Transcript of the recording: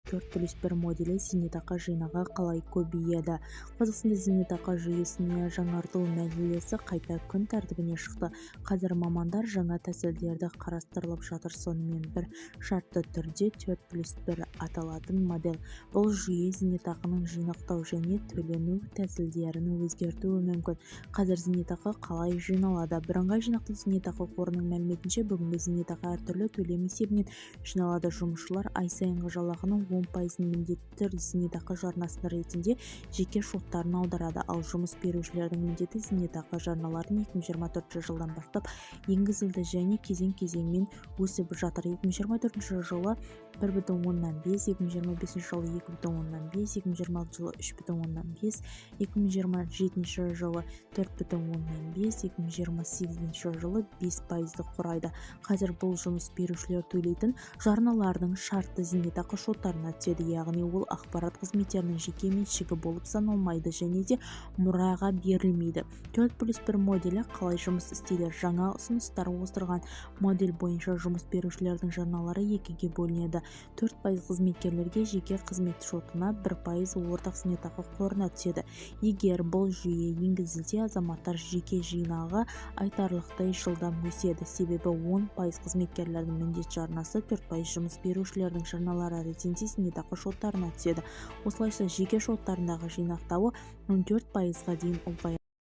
4+1 моделі: зейнетақы жинағы қалай көбейеді? Қазақстанда зейнетақы жүйесін жаңарту мәселесі қайта күн тәртібіне шықты. Қазір мамандар жаңа тәсілдерді қарастырып жатыр. Соның бірі – шартты түрде 4+1 аталатын модель. Бұл жүйе зейнетақының жинақтау және төлену тәсілдерін өзгертуі мүмкін. Қазір зейнетақы қалай жиналады? Бірыңғай жинақтау зейнетақы қорының мәліметінше, бүгінде зейнетақы әртүрлі төлем есебінен жиналады. Жұмысшылар ай сайынғы жалақының 10%-ын міндетті түрде зейнетақы жарнасы ретінде жеке шоттарына аударады. Ал жұмыс берушілердің міндетті зейнетақы жарналарын 2024 жылдан бастап енгізілді және кезең-кезеңмен өсіп жатыр: 2024 жылы 1,5, 2025 жылы 2,5, 2026 жылы 3,5, 2027 жылы 4,5, 2028 жылы 5%-ды құрайды. Қазір бұл жұмыс берушілер төлейтін жарналардың шартты зейнетақы шоттарына түседі, яғни ол ақпарат қызметкерінің жеке меншігі болып саналмайды және де мұраға берілмейді. 4+1 моделі қалай жұмыс істейді? Жаңа ұсыныстар оздырған модель бойынша жұмыс берушілердің жарналары екіге бөлінеді: 4% қызметкерлерге жеке қызмет шотына, 1% ортақ зейнетақы қорына түседі. Егер бұл жүйе енгізілсе, азаматтар жеке жинағы айтарлықтай жылдам өседі. Себебі 10% қызметкерлердің міндетті жарнасы, 4% жұмыс берушілердің жарналары ретінде зейнетақы шоттарына түседі. Осылайша, жеке шоттарындағы жинақтауы 14%-ға дейін ұлғаяды.